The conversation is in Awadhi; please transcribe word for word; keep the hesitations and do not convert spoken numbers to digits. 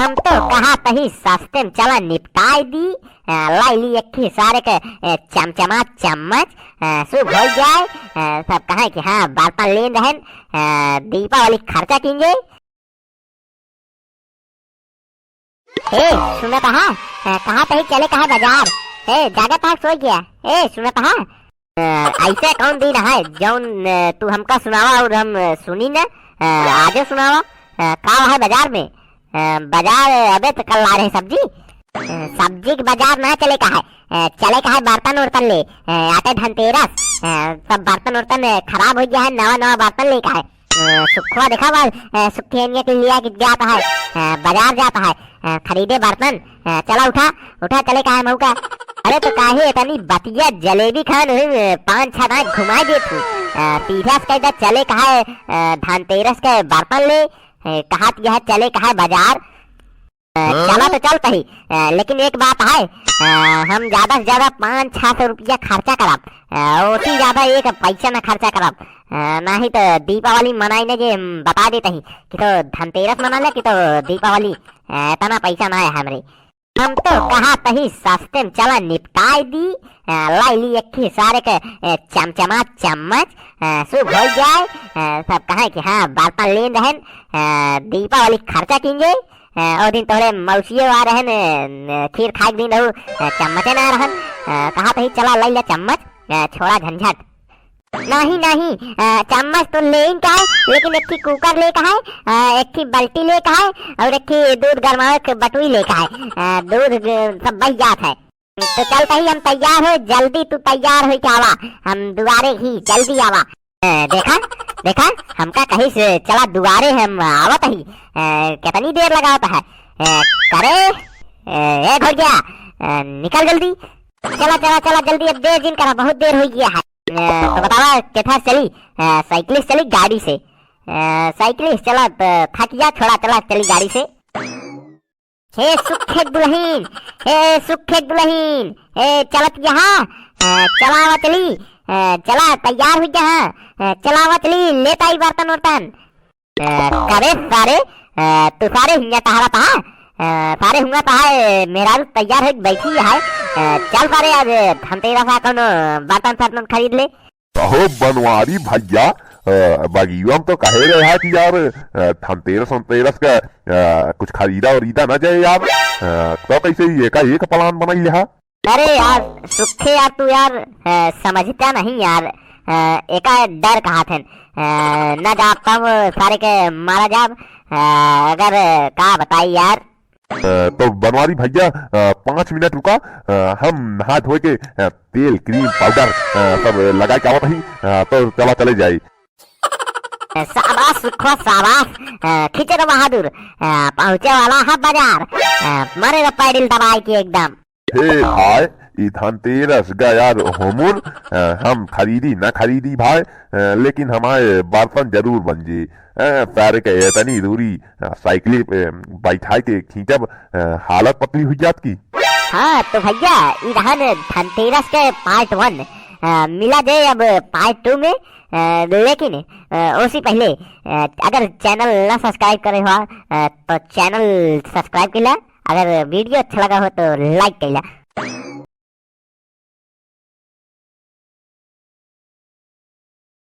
हम तो कहा तही सस्ते में चला निपटाई दी। अ, लाई ली एक ठे सारे के, अ, चमचमा चम्मच, अ, शुभ हो जाए। अ, सब कहे कि हाँ, बर्तन लेन रहन, अ, दीपावली खर्चा कीन जाए। ए, सुनत हा? अ, कहा तही चले कहा बाजार? ए, जागत हा, सोई गया? ए, सुनत हा? अ, ऐसे कौन दिन है जौन, अ, तू हमका सुनावा और हम, अ, सुनी न? अ, आजो सुनावा। अ, का है बाजार में? अ, बाजार, अबे तो कल ला रहे सब्जी। अ, सब्जी के बाजार ना चले का है, अ, चले का है बर्तन उर्तन ले। अ, आटे धनतेरस, अ, सब बर्तन उर्तन, अ, खराब हो गया है, नवा नवा बर्तन ले का है। अ, सुखवा देखा बा, अ, सुखियनिया के लिया के जाता है, अ, बाजार जाता है, अ, खरीदे बर्तन। अ, चला उठा, उठा चले का है मऊ का। अरे तो काहे इतनी बतिया जलेबी खान हुई, अ, पाँच छह दांत घुमा दे तू। अ, सीधा से कह दे चले का है, अ, धनतेरस के बर्तन ले, अ, कहा यह चले का है बाजार। अ, हाँ? चला तो चलत ही, अ, लेकिन एक बात है, अ, हम ज्यादा से ज्यादा पाँच छह सौ रुपया खर्चा करब, अ, ओसी ज्यादा एक पैसा ना खर्चा करब, अ, नहीं तो दीपावली मनाई ना जे हम बता देत ही कि तो धनतेरस मना ले कि तो दीपावली, अ, इतना पैसा ना है हमरे। हम तो कहा तही सस्ते में चला निपटाई दी, अ, लाई ली एक ठे सारे के, अ, चमचमा चम्मच, अ, शुभ हो जाए, अ, सब कहे कि हाँ, बर्तन लेन रहन, अ, दीपावली खर्चा कीन जाए। अ, ओ दिन तोहरे मौसियो आ रहन, अ, खीर खाए के दिन रहू, अ, चम्मचे ना रहन। अ, कहा तही चला लई ले चम्मच, अ, छोड़ा झंझट। नहीं, नहीं, अ, चम्मच तो लेन का है, लेकिन एक ठे कुकर ले का है, अ, एक ठे बल्टी ले का है और एक ठे दूध गरमावे के बटुई ले का है। अ, दूध ग-, सब बह जात है। तो चलत ही हम तैयार हो, जल्दी तू तैयार हो के आवा, हम दुआरे ही, जल्दी आवा। ए, देखा, देखा, हमका कही से चला दुआरे हम आवत ही। ए, कितनी देर लगावत है? ए, करे, ए, ए, घर गया, ए, निकल जल्दी। चला, चला, चला, जल्दी, अब देर जिन करा, बहुत देर हो गया है। ए, तो बतावा, केथा चली? ए, साइकिल से चली, गाड़ी से? ए, साइकिल से चला, त-, थक जा, छोड़ा, चला, चली गाड़ी से। हे सुखे दुलहिन, हे सुखे दुलहिन, हे चलत यहाँ, अ, चलावा चली, अ, चला तैयार हुई यहाँ, अ, चलावा चली, लेत आई बर्तन उर्तन। अ, करे सारे, अ, तू सारे हियाँ टहरत हा, अ, सारे हुआँ टहरे, मेहरारू तैयार होइके बैठी है, अ, चल सारे आज धनतेरस हा कौनो बर्तन सर्तन खरीद ले। कहो बनवारी भैया, अ, बगिया में तो कहे रहे हा कि यार, अ, धनतेरस वनतेरस का, अ, कुछ खरीदा उरीदा ना जाए यार। अ, तो कैसे ही एका एक plan बनाई लिहा? अरे यार, सुखे यार, तू यार, अ, समझता नहीं यार। अ, एका डर कहा थे, अ, ना जाब तब सारे के मारा जाब। अ, अगर का बताई यार। अ, तो बनवारी भैया, अ, पाँच मिनट रुका, अ, हम नहा धोए के, अ, तेल, cream, powder, अ, सब लगा के आवत ही, अ, तो चला चले जाई। शाबाश सुखवा, शाबाश, अ, खींचे तो बहादुर, अ, पहुँचे वाला है बाजार, अ, मारे तो पैडिल दबाई के एकदम। हे भाई, ई धनतेरस गया होमुन, अ, हम खरीदी ना खरीदी भाई, अ, लेकिन हमारे बर्तन जरूर बन जे। अ, पैर के इतनी दूरी, अ, साइकिल पे बैठाई के खींचब, अ, हालत पतली हुई जात की। हाँ, तो भैया, ई रहन धनतेरस के part one, अ, मिला जे अब part two में, अ, लेकिन, अ, ओसी पहले, अ, अगर channel ना subscribe करे हो, अ, तो channel subscribe कर ला, अगर video अच्छा लगा हो तो like कर ला।